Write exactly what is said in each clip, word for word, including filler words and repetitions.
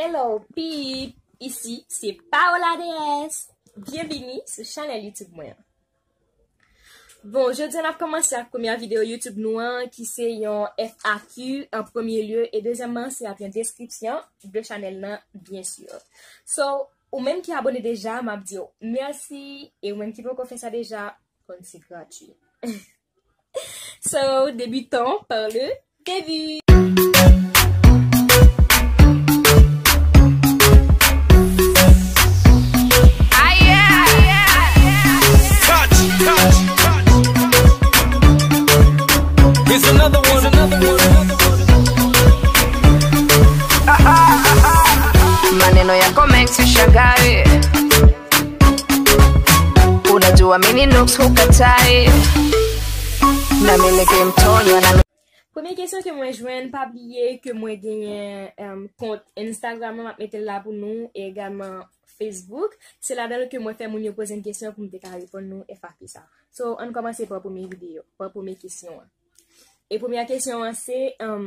Hello peeps, isi se Paola D S. Byenvini sou chanèl YouTube mwen an. Bon, jodi a n ap kòmanse ak premyè videyo YouTube nou an, ki se yon F A Q an premye lye, e dezyèmman, se ap yon deskripsyon de chanèl nan, byen si. So, ou menm ki abone deja, m ap di w mèsi, e ou menm ki poko fè sa deja, konn se gratui. So, débutons par le début. Here's another one, another one, another one. Maneno ya komeng si shagari. Unajua mini nooks hukatae. Na mimi kimtonywa na Premye kesyon ke mwen jwenn, pa bliye ke mwen genyen, em, kont Instagram mwen, m ap mete l la pou nou, e egalman Facebook. Se ladan l ke mwen fè moun yo poze m kesyon pou m te ka reponn nou F A Q sa. So, ann kòmanse pa premye videyo, pa premye kesyon an. E premyè kesyon an se, em,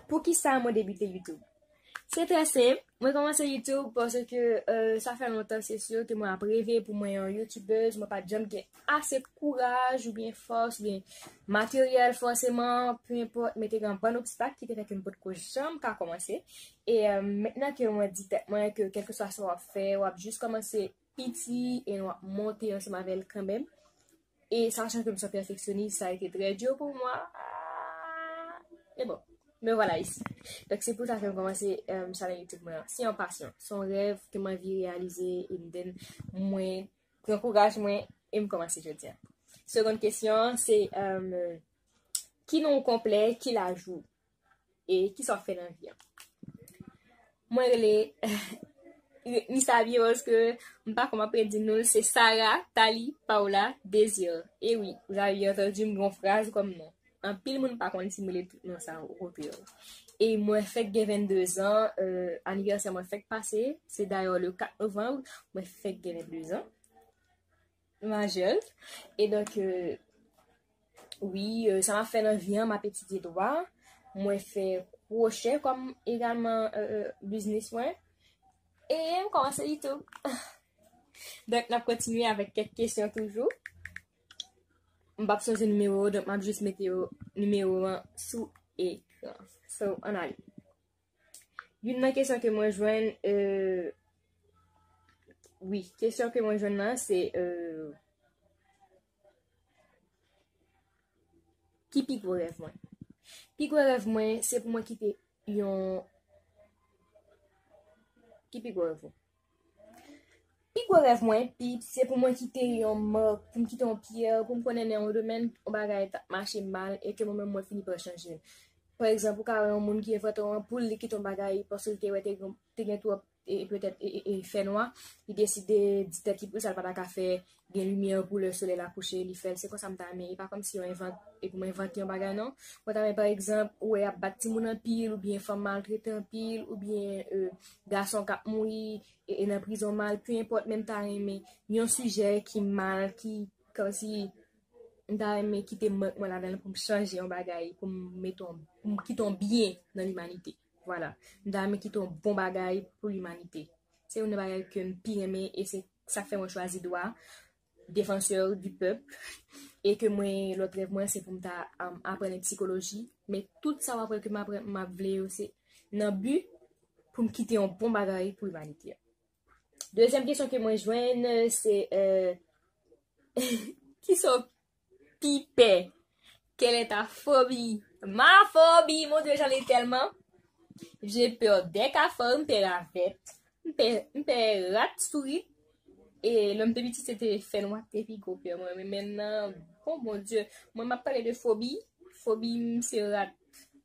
poukisa mwen debite YouTube? Se trè senp, mwen kòmanse YouTube paske, eh, sa fè lontan, se si ke mwen ap reve pou mwen yon youtubèz, mwen pa t janm gen ase kouraj oubyen fòs oubyen materyèl fòseman, peu importe, men te gen yon bann obstak ki te fè ke m potko janm ka kòmanse. E, eh, mentnan ke mwen di tèt mwen ke kèlkeswa sa w ap fè, w ap jis kòmanse piti e w ap monte ansanm avè l kanmenm. E sachan ke m se yon pèfeksyonis, sa a été très dur pour moi. E bon, me voilà ici. Donk, se pou sa ke m kòmanse, eh, chanèl YouTube mwen an. Se yon pasyon, se yon rèv ke m anvi reyalize, e m den mwen pran kouraj mwen e m kòmanse jodi a. Segonn kesyon, se, eh, ki non w konplè, ki laj ou? E kisa w fè nan vi an? Mwen rele, retni sa byen paske m pa konn ap redi nou l, se Sarah Tali Paola Désir. E wi, vous avez bien entendu, m gen yon fraz kòm non. Anpil moun pa konn si m rele tout non sa yo, okontrè. E mwen fèk gen vennde zan, eh, anivèsè mwen fèk pase, se dayè le kat novanm, mwen fèk gen vennde zan. Majè. E donk, eh, wi, eh, sa m ap fè nan vi an, m ap etidye dwa. Mwen fè kwochè kòm egalman, eh, eh, biznis mwen. E m kòmanse YouTube. Donk, n ap kontinye avèk kèk kesyon toujou. M p ap sonje nimewo, donk m ap jis mete yo, nimewo an sou ekran. So, ann ale. Youn nan kesyon ke mwen jwenn, eh, wi, kesyon ke mwen jwenn nan, se, eh, ki pi gwo rèv mwen? Pi gwo rèv mwen, se pou mwen kite yon, ki pi gwo rèv ou? Pi gwo rèv mwen, pi, se pou mwen kite yon mak, pou m kite yon pyè, pou m konnen nan yon domèn, yon bagay t ap mache mal, e ke mwen menm mwen fini pa chanje l. Pa egzanp, ou ka wè yon moun ki envante yon anpoul, li kite yon bagay, paske l te wè te gen, te gen twòp, e, e petèt, e, e, e fènwa, li deside di tèt li pou sa l pa ta ka fè gen limyè pou lè solèy la kouche, li fè l. Se konsa m ta renmen. E pa kòmsi yon envant-, e pou mwen envante yon bagay, non. Mwen ta renmen, pa egzanp, ou wè y ap bat timoun anpil, oubyen fanm maltrete anpil, oubyen, eh, gason k ap mouri, e, e nan prizon mal, peu importe, men m ta renmen yon sijè ki mal, ki, kòmsi, m ta renmen kite mak mwen ladan l pou m chanje yon bagay, pou m mete yon, pou m kite yon byen nan limanite. Vwala. M ta renmen kite yon bon bagay pou limanite. Se youn nan bagay ke m pi renmen e se sa k fè mwen chwazi dwa, défenseur du peuple, e ke mwen, lòt rèv mwen, se pou m ta, um, aprann sikoloji. Men tout sa w ap wè ke m aprann, m ap vle yo, se nan bi pou m kite yon bon bagay pou limanite a. Dezyèm kesyon ke mwen jwenn, se, eh, kisa w pi pè? Quelle est ta phobie? Ma phobie, mon Dieu, j'en ai tellement. J'ai peur des cafards, m pè ravèt. M pè, m pè rat, sourit. E lè m te piti, se te fènwa ki te pi gwo pè mwen. Men mentnan, oh mon Dieu, mwen m ap pale de fobi. Fobi m se rat.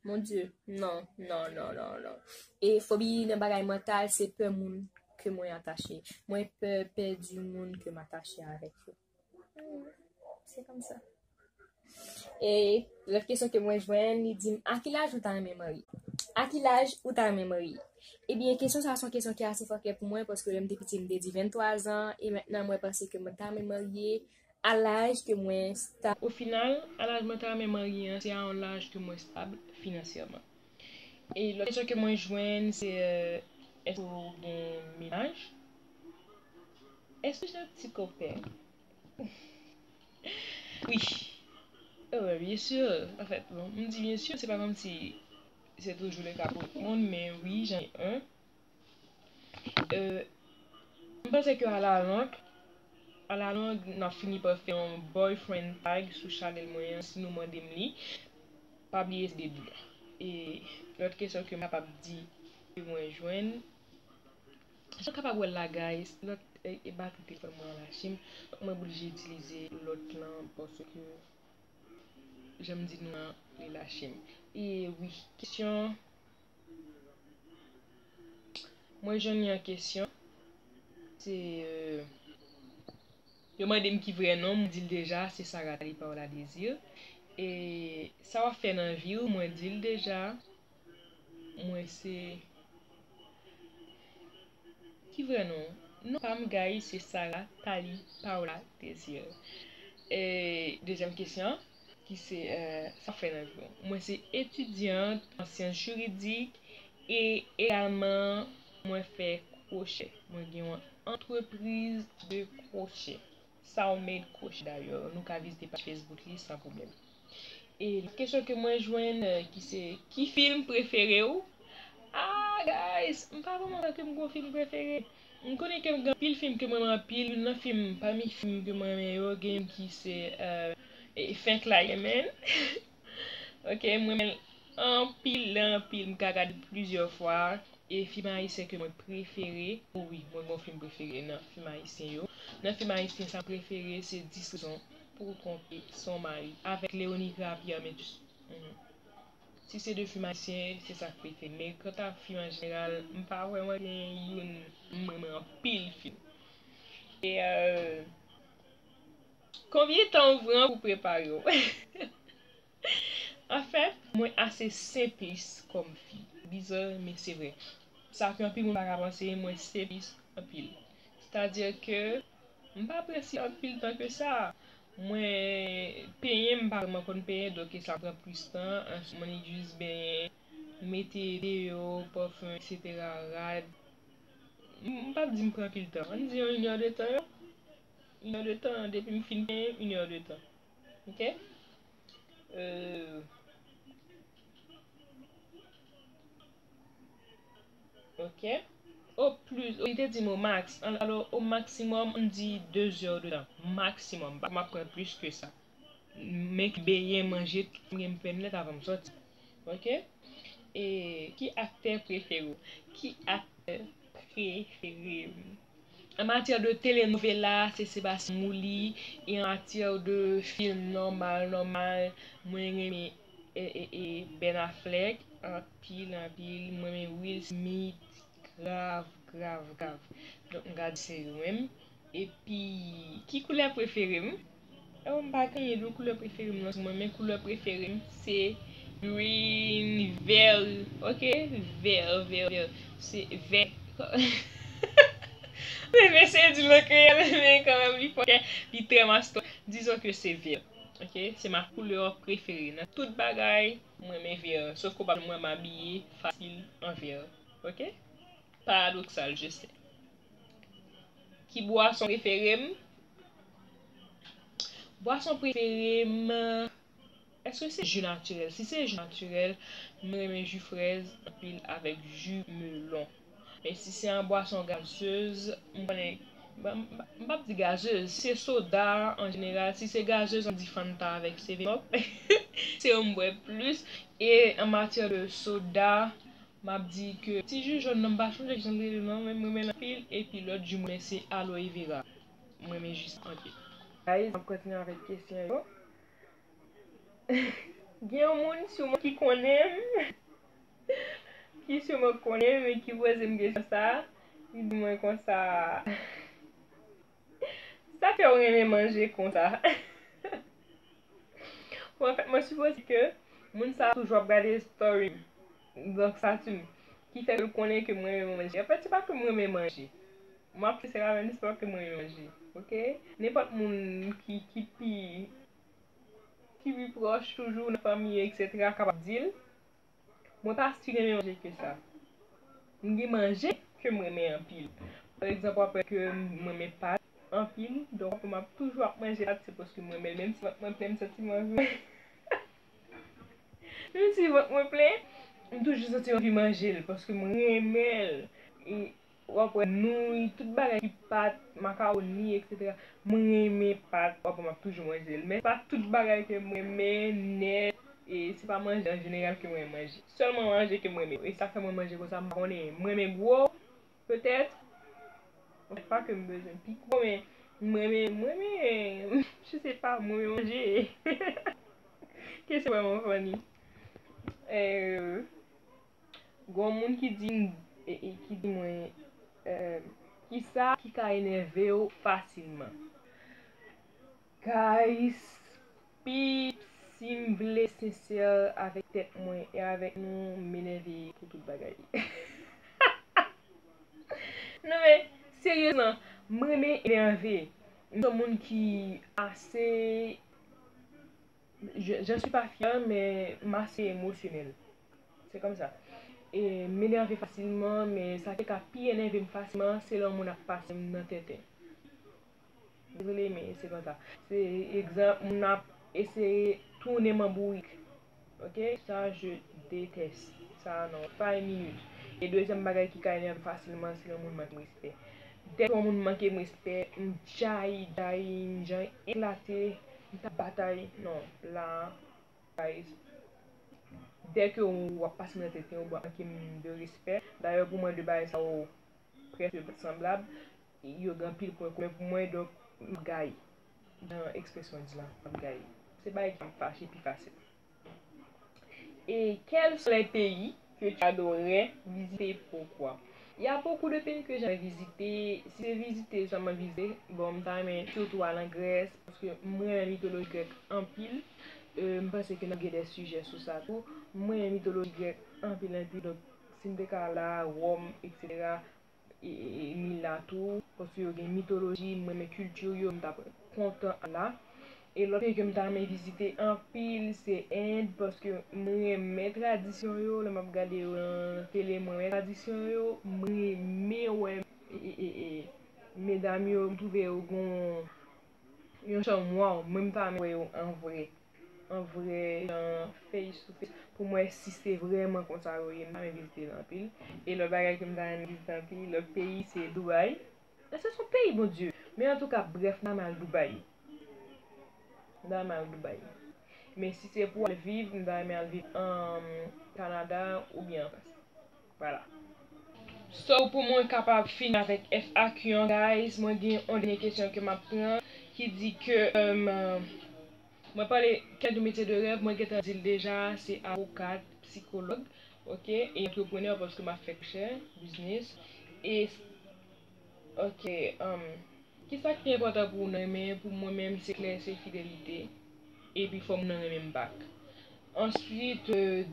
Mon Dieu, non, non, non, non, non. E fobi nan bagay mantal, se pè moun ke mwen atache. Mwen pè pèdi moun ke m atache avèk yo. Hmm, se kòmsa. E lòt kesyon ke mwen jwenn, li di m, "A ki laj ou ta renmen marye? A ki laj ou ta renmen marye?" Ebyen, kesyon sa a se yon kesyon ki ase fòkè pou mwen, paske lè m te piti, m te di venntwa zan, e mentnan mwen panse ke mwen ta renmen marye a laj ke mwen sta-, o final, a laj mwen ta renmen marye an, se a yon laj ke mwen stab finansyèman. E lòt kesyon ke mwen jwenn, se, euh, èske w gen mennaj? Èske w gen ti koken? Wi. Oh, byen si. An fèt, bon, m di byen si, se pa kòmsi se toujou le ka pou tout moun, men wi, j'en ai un. Euh, m panse ke a la long, a la long, n ap fini pa fè yon boyfriend tag sou chanèl mwen an, si nou mande m li, pa bliye se de di. E lòt kesyon ke m kapab di ke mwen jwenn, jan w kapab wè l la, guys, lòt, e, e batri telefòn mwen an lache m, donk mwen oblije itilize lòt lan paske, jan m di nou an, li lache m. E wi, kesyon, mwen jwenn yon kesyon, se, euh, yo mande m ki vrè non m, mwen di l deja, se Sarah Tali Paola Désir. E sa w ap fè nan vi w, mwen di l deja. Mwen se, ki vrè non? Non pa m, guys, se Sarah Tali Paola Désir. E dezyèm kesyon, ki se, euh, sa w ap fè nan vi w? Mwen se etidyant an syans jiridik e egalman mwen fè kwochè. Mwen gen yon antrepriz de kwochè. Soulmate Kwochè dayè. Nou ka vizite paj Facebook li san pwoblèm. E lòt kesyon ke mwen jwenn, euh, ki se, ki fim prefere w? Ah, guys, m pa vrèman kwè ke m gen yon fim prefere. M konnen ke m gen anpil fim ke mwen renmen anpil. Youn nan fim, pami fim ke mwen renmen yo, gen youn ki se, euh, e, Fenk La Yemen. Ok, mwen renmen l anpil, anpil. M ka gade l plizyè fwa. E fim ayisyen ke mwen prefere, o wi, mwen gen yon fim prefere nan fim ayisyen yo. Nan fim ayisyen sa m prefere se Dis rezon pou w twonpe son mari avèk Léonie Gravier, men jis, mhm. Si se de fim ayisyen, se sa k prefere. Men kanta fim an jeneral, m pa vrèman gen youn, m renmen anpil fim. E, euh, konbyen tan w pran pou prepare w? Anfèt, mwen ase senplis kòm fi. Bizarre, men se vre. Sa ke anpil moun pa ka panse, mwen senplis anpil. Sètadi ke m pa pran si anpil tan ke sa. Mwen, penyen, m pa vrèman konn penyen, donk sa pran plis tan. Mwen jis benyen, mete deo, pafim, etsetera, rad. M, m p ap di m pran anpil tan. Ann di yon inè de tan, yon inè de tan, depi m fin penyen, inè de tan. Ok? Euh, ok. O plis, li te di m o max. Al-, alò, o maksimòm, ann di de zè de tan. Maksimòm. M pa, m ap pran plis ke sa. Men ki benyen, manje, m gen m fè nèt avan m sòti. Ok? E ki aktè prefere w? Ki aktè prefere m? An matyè de telenovela, se Sébastien Mouly. E an matyè de fim nòmal, nòmal, mwen renmen, e, e, e, Ben Affleck anpil, anpil. Mwen renmen Will Smith grav, grav, grav. Donk, m ka di se yo menm. Epi, ki koulè prefere m? Oh, m pa genyen de koulè prefere m nan sou mwen, men koulè prefere m se green, vè, ok? Vè, vè, vè. Se vè. Men se di l an kreyòl, men kanmenm li fòkè, li trè mastò. Dizon ke se vè. Ok? Se ma couleur préférée. Nan tout bagay, mwen renmen vè. Sof ke w p ap jwenn mwen m abiye fasil an vè. Ok? Paradoksal, je sais. Ki bwason prefere m? Bwason prefere m, èske se ji natirèl? Si se ji natirèl, mwen renmen ji frèz anpil avèk ji melon. Men si se an bwason gazez, m konnen, m, m, m p ap di gazez, si se soda an jeneral, si se gazez, ann di Fanta avèk seven up, se yo m bwè plis. E an matyè de soda, m ap di ke ti ji jòn nan, m pa sonje kijan l rele non, men m renmen l anpil. Epi lòt ji m renmen se aloe vera. M renmen ji sa anpil. Guys, m ap kontinye avèk kesyon yo. Gen yon moun siman ki konnen m, ki siman konnen m e ki poze m kesyon sa, li di mwen konsa, sa fè w renmen manje konsa? Bon, anfèt, mwen sipoze ke moun sa a toujou ap gade story m. Donk, sa di m, ki fè ke l konnen ke mwen renmen manje. Anfèt, se pa ke m renmen manje. M ap sensè avè l, se pa ke mwen renmen manje. Ok? Nenpòt moun ki, ki pi, ki pi pwòch toujou nan fanmi, etsetera, kapab di l. Mwen pa si renmen manje ke sa. M gen manje ke m renmen anpil. Pa egzanp, w ap wè ke m renmen pat anpil. Donk, w ap wè m ap toujou ap manje pat, se paske m renmen l. Menm si vant mwen plen, m santi m anvi manje. Menm si vant mwen plen, m toujou santi m anvi manje l, paske m renmen l. E w ap wè nouy, tout bagay ki pat, makawoni, etsetera. Mwen renmen pat, w ap wè m ap toujou manje l. Men pa tout bagay ke mwen renmen nèt, e se pa manje an jeneral ke mwen manje. Sèlman manje ke mwen renmen. E sa fè mwen manje konsa, m pa konnen. Mwen renmen gwo, petèt. Petèt pa ke m bezwen pi gwo, men mwen renmen, mwen renmen, je sais pas, mwen renmen manje. Kesyon vrèman funny. Euh, Gon moun ki di m, e, e, ki di mwen, eh, kisa ki ka enève w fasilman? Guys, peeps, si m vle sensè avèk tèt mwen e avèk nou, m enève pou tout bagay. Non, men, seryezman, m renmen enève. M se yon moun ki ase je, j'en suis pas fière, men m ase emosyonèl. Se kòmsa. E m enève fasilman, men sa ki ka pi enève m fasilman, se lè yon moun ap pase m nan tenten. Dezole, men se konsa. Se egzanp, moun ap eseye tounen m an bourik. Ok? Sa, je déteste. Sa, non, pa yon minit. E dezyèm bagay ki ka enève m fasilman, se lè yon moun manke m respè. Dèke yon moun manke m respè, m djayi, djayi, m jan eklate, m ta batay. Non, la, guys, dèke w ap pase m nan tenten, w ap manke m de respè. Dayè, pou mwen, de bagay sa yo prèske sanblab. Yo gen anpil pwen komen pou mwen, donk, m ap gaye. Jan ekspresyon di la, m ap gaye. Se bagay ki ap fache pi fasil. Et quels sont les pays que tu adorerais visiter et pourquoi? Il y a beaucoup de pays que j'aimerais visiter. Si se vizite sèlman vizite, bon, m ta renmen sitou al an Grès, paske m renmen mitoloji grèk anpil. Euh, m panse ke n ap gen de sijè sou sa tou. M renmen mitoloji grèk anpil, anpil. Donk, si m te ka al la, Wòm, etsetera, e, e, e Mila tou, paske yo gen mitoloji, m renmen kilti yo, m t ap kontan al la. E lòt peyi ke m ta renmen vizite anpil, se End, paske m renmen tradisyon yo. Lè m ap gade yo nan tele, m renmen tradisyon yo, m renmen wè, e, e, e, e, medam yo, m twouve yo gon yon cham, waw, mwen m ta renmen wè yo an vrè. An vrè, jan face to face, pou m wè si se vrèman konsa yo ye. M ta renmen vizite l anpil. E lòt bagay ke m ta renmen vizite anpil, lòt peyi, se Dubaï. Èske se yon peyi, Bondye? Men antouka, brèf, m ta renmen al Dubaï. M ta renmen al Dubaï. Men si se pou al viv, m ta renmen al viv an Kanada oubyen an Frans. Vwala. So, pou mwen kapab fini avèk F A Q an, guys, mwen gen yon dènye kesyon ke m ap pran ki di ke, um, mwen pale kèk de metye de rèv, mwen gentan di l deja, se avokat, psikològ, ok, e antreprenè paske m ap fè kòb chè, biznis. E, ok, um, Kisa ki enpòtan pou ou nan renmen? Pou mwen menm, se klè, se fidelite. Epi fò moun nan renmen m back. Answit, euh,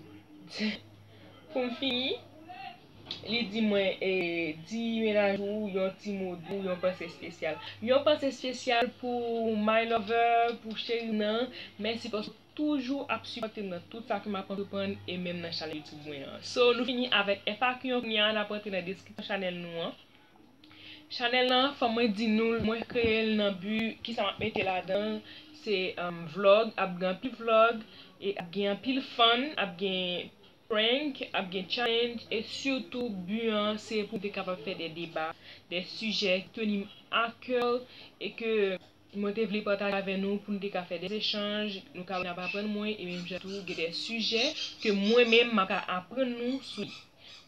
pou m fini, li di mwen, eh, di mennaj ou yon ti mo dou, yon panse espesyal. Yon panse espesyal pou my lover, pou cheri m nan. Mèsi paske w toujou ap sipòte m nan tout sa ke m ap antreprann e menm nan chanèl YouTube mwen an. So, nou fini avèk F A Q an, kounye a n ap rantre nan deskripsyon chanèl nou an. Chanèl lan, fò mwen di nou, mwen kreye l nan bi, kisa m ap mete ladan l, se, um, vlog, ap gen anpil vlog, e ap gen anpil fun, ap gen prank, ap gen challenge, e sitou bi an, se pou m te kapab fè de deba, de sijè ki teni m a kè, e ke mwen te vle pataje avè nou, pou nou te ka fè de echanj, nou ka vin ap aprann mwen, e menm jan tou, gen de sijè ke mwen menm, m ap ka aprann nou sou li.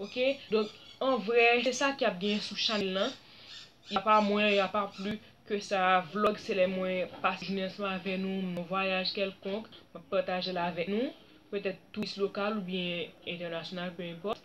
Ok? Donk, an vrè, se sa ki ap genyen sou chanèl lan. Y a pa mwen, y a pa pli ke sa. Vlog, se lè mwen pase jounen ansanm avè nou, m nan vwayaj kèlkonk, m ap pataje l avèk nou. Petèt touris lokal oubyen entènasyonal, pe enpòt.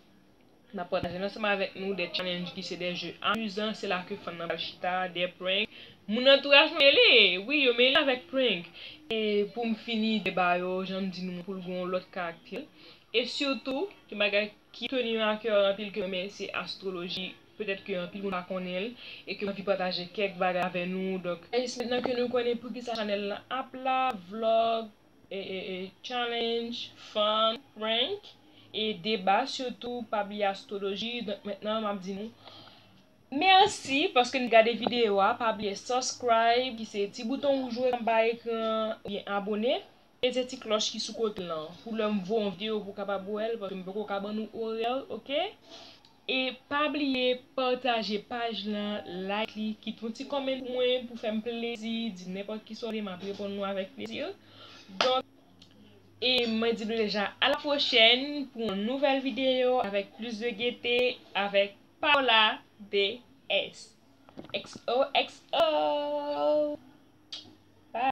N ap pataje l ansanm avèk nou, de challenge ki se de jeu amizan, se la ke fan nan pral chita, de prank. Moun antouraj mwen mele, wi, yo mele avèk prank. E pou m fini deba yo, jan m di nou, pou l gen yon lòt karaktè. E sitou, gen bagay ki teni m a kè anpil ke mwen, se astwoloji. Petèt ke anpil moun pa konnen l, e ke m anvi pataje kèk bagay avè nou. Donk, guys, mentnan ke nou konnen poukisa chanèl lan ap la, vlog, e, e, e, challenge, fun, prank, e deba, sitou pa bliye astwoloji. Donk mentnan m ap di nou mèsi paske n gade videyo a. Pa bliye subscribe, ki se ti bouton wouj ou wè anba ekran, oubyen abone. Peze ti klòch ki sou kote lan pou lè m voye yon videyo pou w kapab wè l, paske m poko ka ban nou orè l, oke? E pa bliye pataje paj lan, like li, kite yon ti comment pou mwen, pou fè m plezi, di m nenpòt ki sa w vle, m ap reponn nou avèk plezi. Donk, e mwen di nou deja a la pwochèn pou yon nouvèl videyo avèk plis de gete, avèk Paola D S. X O X O.